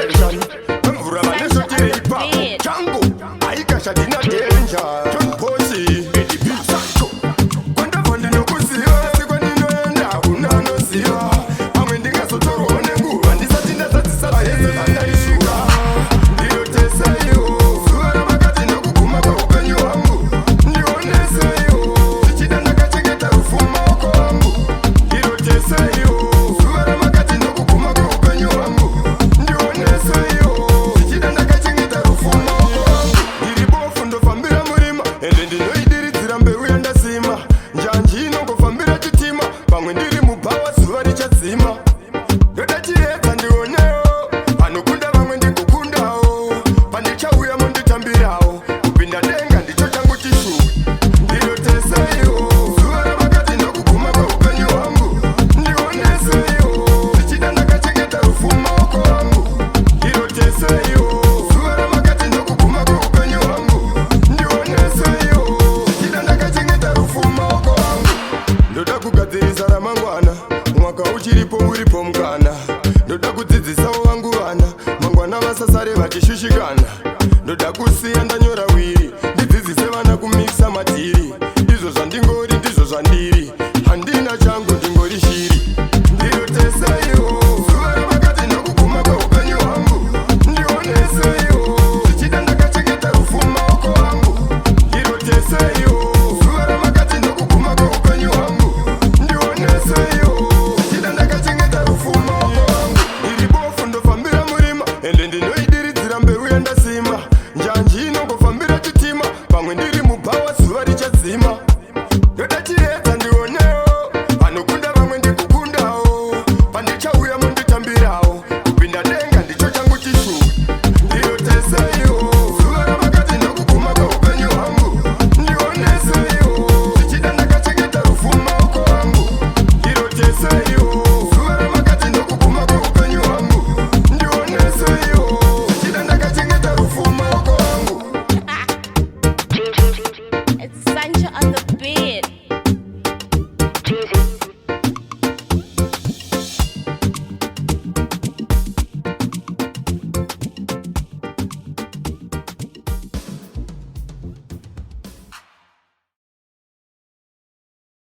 Location vemvura vane shoti reipapo. Changu aikasha dina danger. John Posi Sancho. Kwandabva ndinokuziva, asi kwandinoenda hakuna anoziva. Pamwe ndingazotorwawo nenguva ndisati ndazadzisa zvese zvandaishuva. Ndiroteseiwo zuva ramakati ndokuguma kweupenyu hwangu. Ndioneseiwo zvichida ndakachengeta rufu mumaoko angu. Ndiroteseiwo zuva ramakati ndokuguma kweupenyu hwangu. Ndioneseiwo zvichida ndakachengeta rufu mumaoko angu. Ndiri bofu, ndofambira murima, ende ndinoidiridzira mbeu yandasima. Njanji inongofambira chitima. Pamwe ndiri mubhawa, zuva richadzima. Ndoda chiedza ndionewo panokunda vamwe, ndikukundawo. Pandichauya monditambirawo. Kupinda denga ndicho changu chishuwo. Ndiroteseiwo zuva ramakati ndokuguma kweupenyu hwangu. Ndioneseiwo zvichida ndakachengeta rufu mumaoko angu. Ndiroteseiwo zuva ramakati ndokuguma kweupenyu hwangu. Ndioneseiwo zvichida ndakachengeta rufu mumaoko angu. Ndoda kugadzirisa ramangwana, mwaka uchiripo, uripo mukana. Ndoda kudzidzisawo.